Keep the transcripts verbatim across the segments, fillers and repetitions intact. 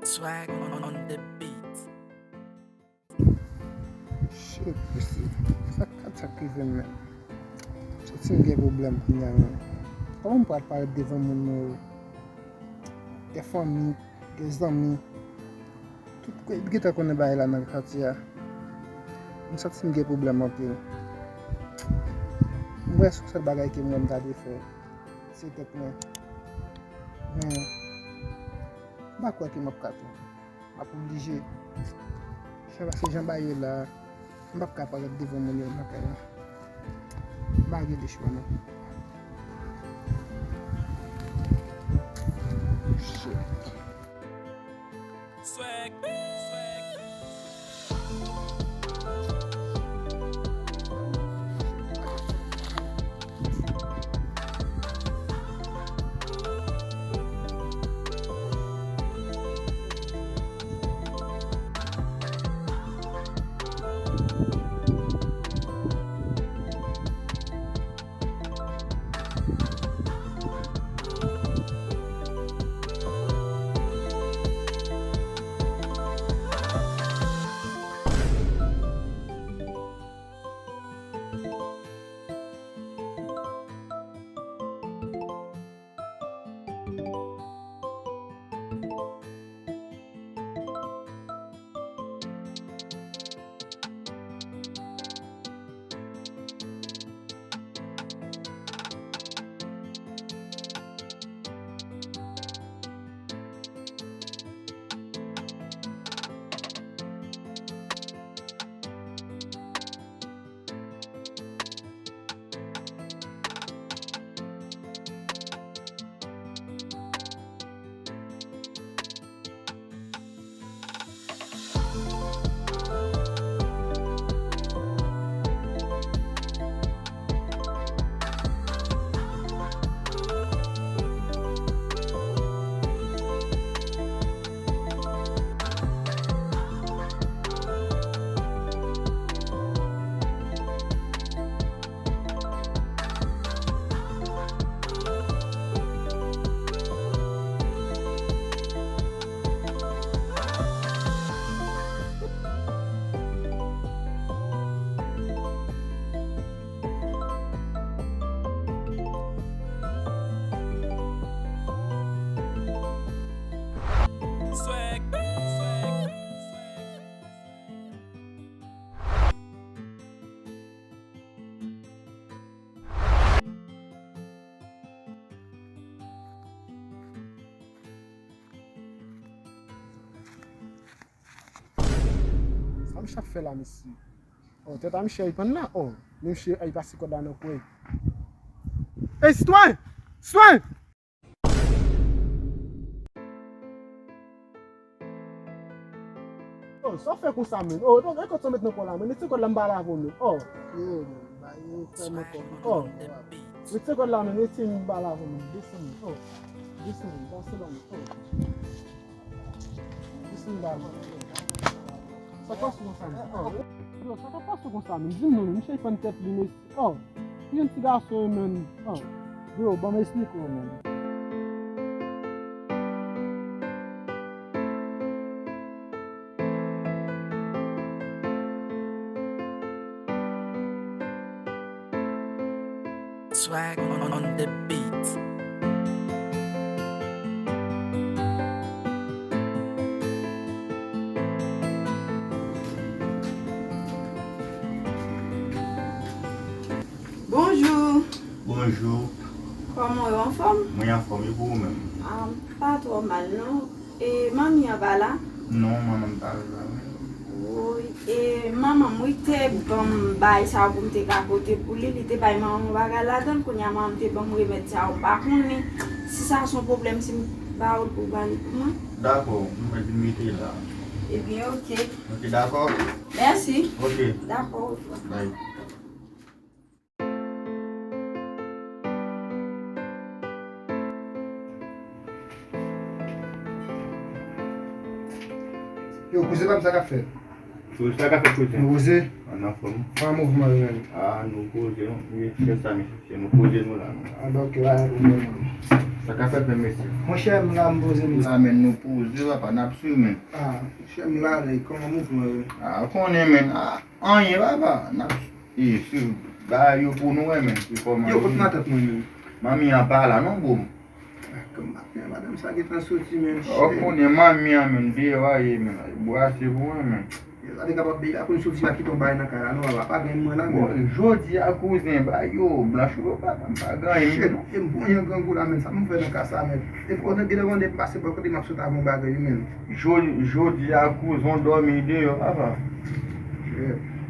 Swag on, on the beat. Shit, mesye. Sa k, sa k rive m menm? Santi m gen pwoblèm kounye a menm. Kòman m pral parèt devan moun mwen yo? Gen fanmi, gen zanmi. Tout kote, gentan konnen bagay la nan katye a. M santi m gen pwoblèm anpil. M wè se sèl bagay ke mwen m ta dwe fè. Se tèt mwen. Men, m pa kwè ke m ap ka tou. M ap oblije. Jan, paske jan bagay yo la, m p ap ka parèt devan moun yo nan kay la. M pa gen lechwa non. Shit. Sa misye ap fè la, mesye? Oh, tèt a misye ay pann la. Oh, men misye ay pase kòd la nan kwen. Ey, sitwayen! Sitwayen! Oh, sa w fè konsa, menn? Oh, non, e kòd sa w met nan kò w la, menn? Retire kòd la, m pale avè w, menn. Oh. Yo, menn, ba yo fè m ankò. Oh. Retire kòd la, menn, retire, m pale avè w, menn. Desann, menn. Oh. Desann, menn, pase la, menn. Oh. Desann, ba, menn. Sa k pase w konsa, menn? Oh. Yo, sa k ap pase w konsa, menn? Di m non, menn. Misye ay pann tèt li, mesye. Oh, ki jèn ti gason yo, menn? Oh, bro, ban m esplike w, menn. Swag on, on the beat. Bonjou. Bonjou. Kòman w ye, w anfòm? Mwen anfòm, e pou ou menm? Ah, m pa twò mal, non. E manmi an pa la? Non, manman m pa la, non. Woy, e manman m, wi, te ban m bagay sa yo pou m te ka pote pou li. Li te bay manman m yon bagay ladan l. Kounye a, manman m te ban m remèd sa yo. M pa konnen si sa se yon pwoblèm, si m ba w l pou w ba li pou mwen. Dakò, m mèt vin mete la. Ebyen, oke. Oke, dakò. Mèsi. Oke. Dakò. Bye. Yo, kouzen pa m, sa k ap fèt? Yo, sa k ap fèt, kouzen? Nou poze? An anfòm. Pa mouvman yo menm. Ah, nou poze, nou, nou fè sa, mesye, nou poze nou la, non. Ah, ben, oke, pa gen pwoblèm, non. Sa ka fèt menm, mesye? Monchè, m la, m poze m la, men nou poze, papa, n ap swiv, men. Ah, monchè, m la, men kòman mouvman yo? Ah, ou konnen, men, ah, anyen, papa, n ap, e, swiv bagay yo pou nou wè, men, se kòman yo, kote matant mwen, men? Manmi an pa la, non, bro. Ah, kòm maten, madanm sa gentan soti, men, ou konnen manmi an, men, deyò a ye, men, brase pou mwen, men. Yo, sa te kapab, peyi a konn soti pa kite yon bagay nan kay la, non, papa, pa gen mwen la, men. Bon, jodi a, kouzen, ba yo, blanch yo, papa, m pa gen anyen, men, non. E m bon jan grangou la, men, sa m fè nan kay sa, men. E pou nan gede vande m pase bò kote m ap sot avè yon bagay, men. Jodi, jodi a, kouzen, w dòmi deyò, papa.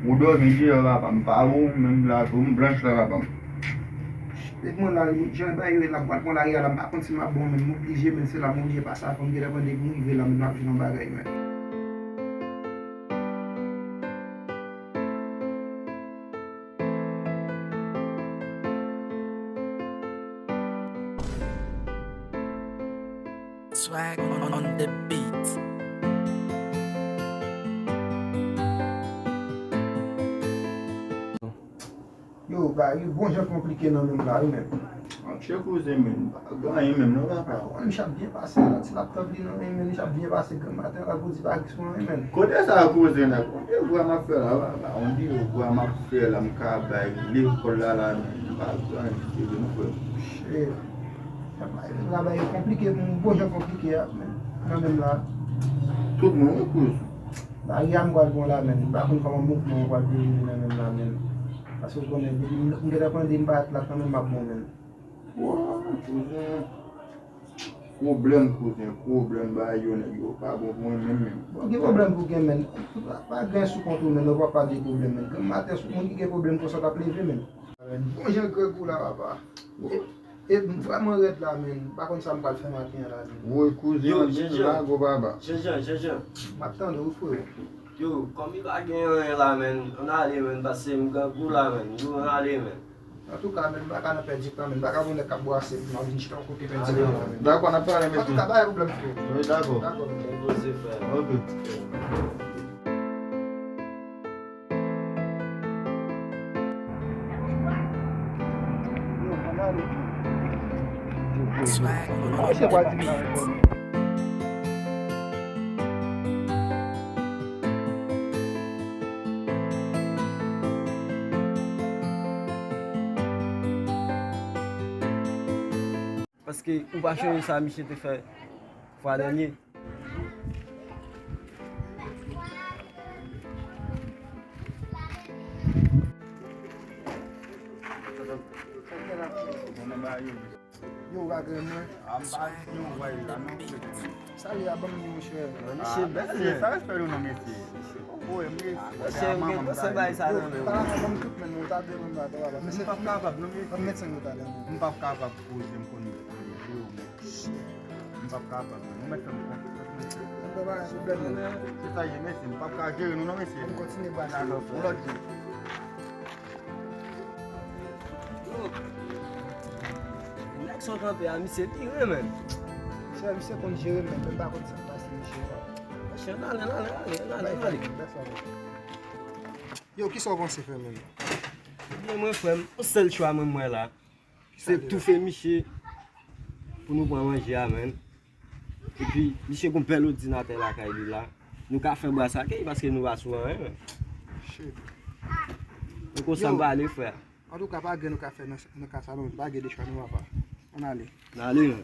Ou dòmi deyò, papa, m pa bon, menm la, tou, m blanch la, papa. Depi mwen la, jan bagay yo ye la, m pral pran lari a la, m pa konn si m ap bon, men m oblije, men se la m oblije pase avè m, gede vande m rive la, men m ap jwenn yon bagay, men. Swag on the beat. Yo, bagay yo bon jan konplike nan menm la, wi, men. Monchè, kouzen, men, pa gen anyen menm non, papa. Wi, misye ap byen pase la, ti laptòp li nan men, men misye ap byen pase granm maten la, pou di pa gen sou anyen, men. Kote sa, kouzen, la? Yon devwa m ap fè la, papa, yon devwa m ap fè la, m ka bay lekòl la, la, men, m pa gen anyen, se vre, non, frè. Shit. Sa bagay yo konplike, m bon jan konplike a, men, nan menm la. Tout moun, wi, kouz. Bagay a m pral bon la, men, m pa konn kòman mouvman an pral devini nan menm la, men. Paske w konnen, depi m, m gentan konnen depi m parèt la, kanmenm m ap bon, men. Wa, kouzen. Pwoblèm, kouzen, pwoblèm, bagay yo, nèg yo pa bon pou mwen menm, menm. Bon, ki pwoblèm pou gen, men? Pa, pa gen sou kont ou, men, ou pa pale de pwoblèm, men. Granm maten, sou moun ki gen pwoblèm konsa t ap leve, men. Bon jan grangou la, papa. E, e m vrèman rèd la, men. M pa konn sa m pral fè maten an la, men. Woy, kouzen, yo, an Jenjan, lago, papa. Jenjan, Jenjan. M ap tande w, frè. Yo, kòm li pa gen anyen la, men, ann ale, men, paske m grangou la, men. Yo, ann ale, men. Antouka, men, m pa ka nan pèdi tan, men. M pa ka wè nèg k ap bwase, m ap vin chita yon kote pèdi tan la, men. Dakò, n ap pale, mesye. Antouka, pa gen pwoblèm, frè. Wi, dakò. Dakò, men. Poze, frè. Ok. Paske ou pa chonje sa misye te fè fwa dènye. Yo, bagay mwen. Salye a, ban m di, monchè. Mesye bèl, mesye, sa respè nou non, mesye. Oye, mesye. Mesye, m gen pase bay sa nan men w. Ban m tout men, ou ta de men ba, ba, ba. M p ap kapab non, mesye. M p ap kapab poze m konn. M p ap kapab. Nou mèt fè m konfyans, mesye. Se sa ye, mesye. M p ap ka jere nou non, mesye. Ann kontinye bwase. Yon lòt jou. Yo, nèg sa kanpe a, misye vire, men. Misye, misye konn jere, men, men pa konn sa k pase misye. Mesye, n ale, n ale, n ale, n ale, n ale. Yo, kisa w panse fè, men? Ebyen, mwen, frè m, yon sèl chwa mwen, mwen la. Se toufe misye pou nou pran manje a, men. Epi, misye gon bèl òdinatè lakay li la. Nou ka fè bras ak li paske nou pa sou anyen, men. Shit. Men konsa m prale, frè. Antouka, pa gen nou ka fè nan, nan ka sa non, pa gen de chwa non, papa. Ann ale. N ale, men.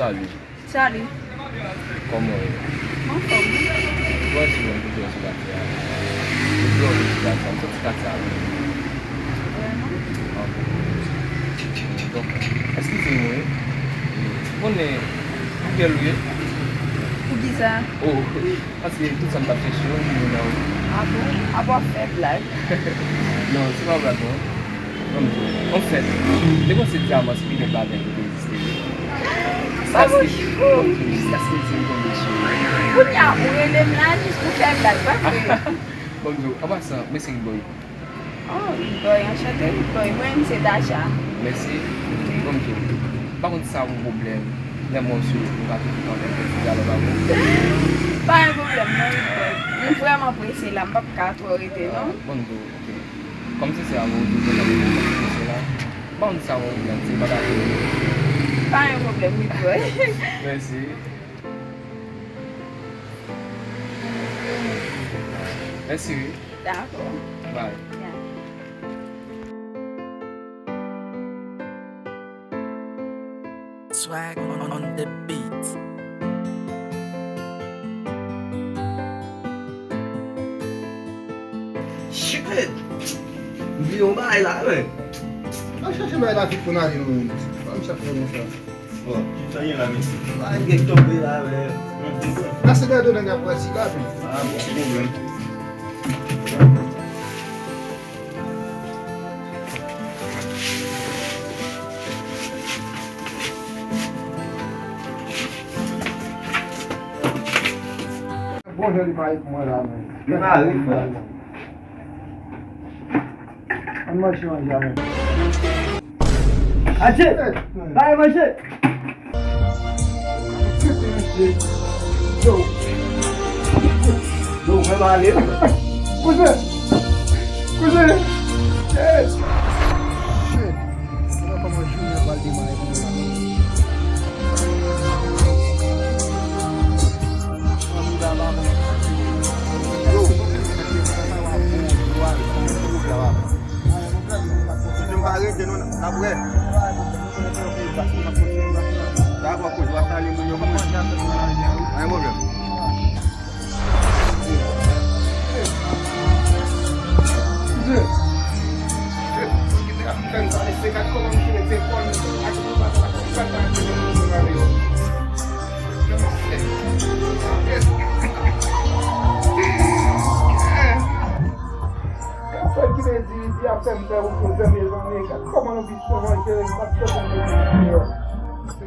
Salut. Salut. Kòman w ye? Anfòm, wi. Mwen si mwen toujou sou katye a. Depi lè w vin sou katye a, m santi katye a bèl. Vrèman? Anpil. Donk, eskize m wi. Ou konnen, pou kiyès ou ye? Poukisa? Oh. Paske tout sa m t ap chèche yo, m jwenn nan ou. A bon? Apa w ap fè blag? Non, se pa blag non. Ban m di w, anfèt, m te panse dyaman se pi bèl bagay ki te egziste yo. Sa bouch ou! Jiskaske l di m konn mesye. Kounye a, ou rele m la jis pou fè blag, pa vre? Ban m di w, an pasan, mèsi boy. Oh, Rude Boy, anchante, Rude Boy. Mwen, se Dacha. Mèsi. Bon, m tou. M pa konn si sa yon pwoblèm. Lè mwen sou, nou ka toujou kanpe fè ti dyalòg avè w. Pa yon pwoblèm, non, Rude Boy. M vrèman prese la, m p ap ka twò rete, non. Ah, bon, m tou, ok. Kòm se se avè w, ou toujou kanpe fè ti dyalòg la. M pa konn si sa yon pwoblèm, se pa dakò. Pa yon pwoblèm, Rude Boy. Mèsi. Mèsi, wi. Dakò. Bye. Yeah. Swag on, on the beat. Shit! M bliye yon bagay la, men. Al chèche bagay la vit pou n ale, non, men. Fò m chèche konsa. Bon, ki sa gen la, mesye? Bagay gen tonbe la, men. Pase dèyè do nèg la pou wè si la, men. Ah, bon, pwoblèm. Bon jan li pare pou mwen la, men. Li pare, frè. Ann manje, manje avè m. Adje! Bay manje! Yo! Yo, mwen pale. Kouzen! Kouzen! Hey! Shit! Se pa kòman jounen an pral demare pou nou la. Yo! Yo, m pa rete non, n ap wè. Dakò, kouz, w ap pale moun yo, moun. Pa gen pwoblèm. Gad sa ki vle di, di ap fè m fè wout pou zè, mezanmi. Gad kòman nou vin sou manje, m pa t kontan de yo.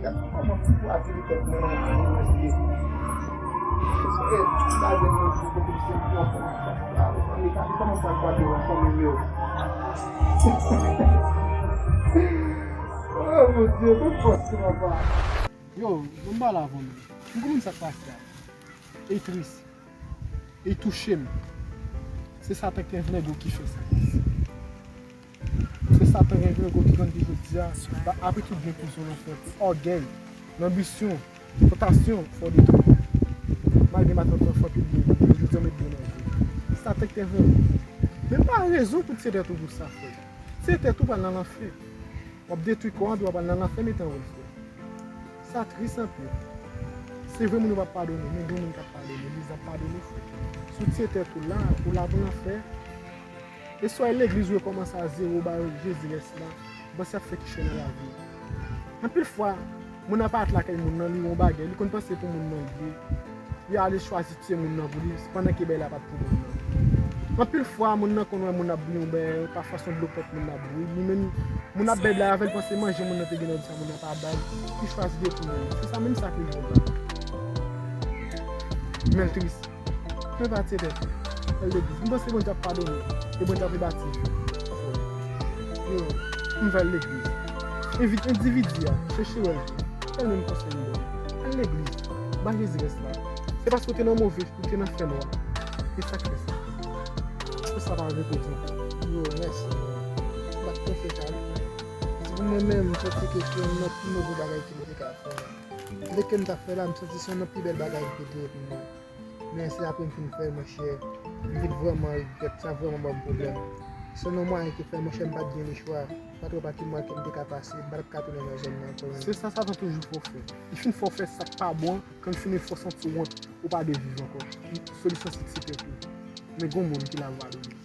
Gad kòman pou atirite mwen nan manje, mesye. E, gade mwen pou kote se pou fè sa, mezanmi. Gad kòman sa gade ansanm yo. Oh, mon Dieu, tout fòs ki nan pa. Yo, bon, m pale avè w, men. M konprann sa k pase a. E tris. E touche m. Se Satan ki envle gwo ki fè sa. Se Satan ki envle gwo ki konn ki jodi a. Ba, apre tout gen prizon nan fè pou ògèy, lanbisyon, tantasyon, fè w detwi. Malgre matant lan fè anpil byen, jodi a met byen nan vi. Se Satan ki envle gwo. Men pa rezon pou tiye tèt ou pou sa, frè. Tiye tèt ou pral nan lanfè. W ap detwi kò w, epi w ap al nan lanfè, met an wè, frè. Sa tris anpil. Se vre, moun yo p ap padone, men gen moun k ap padone, legliz ap padone, frè. Si w tiye tèt ou la, ou la pou lanfè. E si w al legliz, ou rekòmanse a zewo, ba Jezi rès la, ou panse y ap fè kichòy nan lavi w. Anpil fwa, moun nan parèt lakay moun nan, li wè yon bagay, li konn panse pou moun nan li ye. Li ale chwazi tiye moun nan pou li, pandan ke bagay la pa t pou moun nan. Anpil fwa, moun nan konn wè moun ap bliye yon bagay, pa fason dlo pwòp moun nan ap bouyi. Li menm, moun ap bay blag avè l, panse manje moun nan te gen nan di sa moun nan pa bay, li chwazi detwi moun nan. Se sa menm sa ki rive la. Men l tris. Men pa tiye tèt ou. Al legliz. M panse Bondye ap padone w. E Bondye ap rebati vi w. Yo, m va al legliz. Envite endividi a, chèche wè l. Tèl menm konsèy m ba w. Al legliz. Ba Jezi rès la. Se paske w te nan move, ou te nan fènwa. E sa k fè sa. Pou sa pa repwodui ankò. Yo, mèsi. M pa t panse sa, wi. Paske pou mwen menm, m santi ke se youn nan pi move bagay ke m te ka fè. Lè ke m t ap fè la, m santi se youn nan pi bèl bagay ke te ye pou mwen. Men se apre m fin fè l, monchè, m vin vrèman regrèt, sa vrèman ban m pwoblèm. Se youn mwayen ki fè, monchè, m pa t gen lechwa. Pa t wè pa ki mwayen ke m te ka pase, m pa t ap ka tounen nan zòn nan ankò. Se sa Satan toujou fè w fè. Li fin fè w fè sa k pa bon an, kan l fin fè w santi w wont, ou pa dwe viv ankò. Solisyon se tiye tèt ou. Men gen moun ki la padone.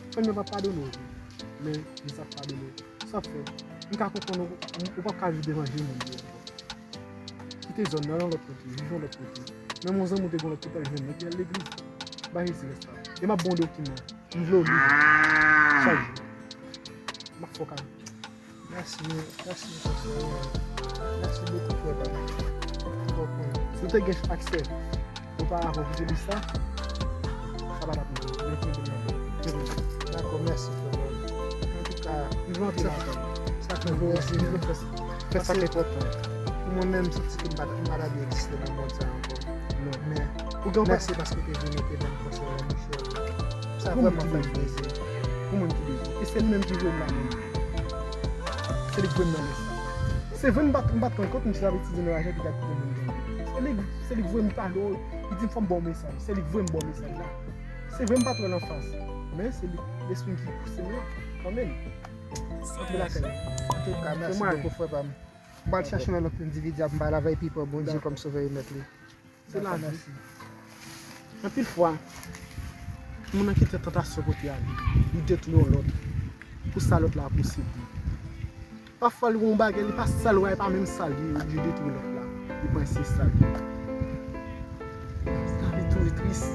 Frè m, yo pa padone w vre. Men Jezi ap padone w. Sa fè, m ka konprann ou, ou p ap ka viv devan je moun yo ankò. Kite zòn nan, al yon lòt kote, viv yon lòt kote. Menm yon zanmi w te gen yon lòt kote al jwenn, epi al legliz. Ba Jezi rès la. E m ap ba w dokiman. M vle w li. Chak jou. M ap fè w kado. Mèsi, mèsi, konsèy ou. Mèsi bokou, frè pa m. Fò w konnen. Si w te gen aksè oparavan pou te li sa, sa pa t ap rive. Dakò, mèsi, frè pa m. Li vanti la. Sa fè plezi. Fè sa ki enpòtan. Pou mwen menm, m santi ke m pa ta dwe egziste nan mond sa ankò. Men, mèsi paske w te vini, w te ban m konsèy la, monchè. Sa vrèman fè m plezi. Pou moun ki bezwen. E se li menm ki voye m la menm. Se li ki voye m nan lès la. Se vre, m pa t, m pa t rann kont, misye t ap etidye nan raje, epi t ap kite moun gen. Se li, se li ki voye m pale w, li di m fò m ba w mesaj. Se li ki voye m ba w mesaj la. Se vre, m pa t wè l anfas. Men se li, lespri m ki pouse m la. Kanmenm. Antre lakay ou. Antouka, mèsi bokou, frè pa m. M pral chache yon lòt endividi ap m pale avè l, epi pran Bondye kòm sovè e mèt li. Se lavi. Anpil fwa, moun nan kite tantasyon kote a li, li detwi yon lòt pou sa lòt la posede. Pafwa li wè yon bagay, li pa sa l wè, e pa menm sa li, li oblije detwi lòt la. Li panse sa li. Lavi tou tris.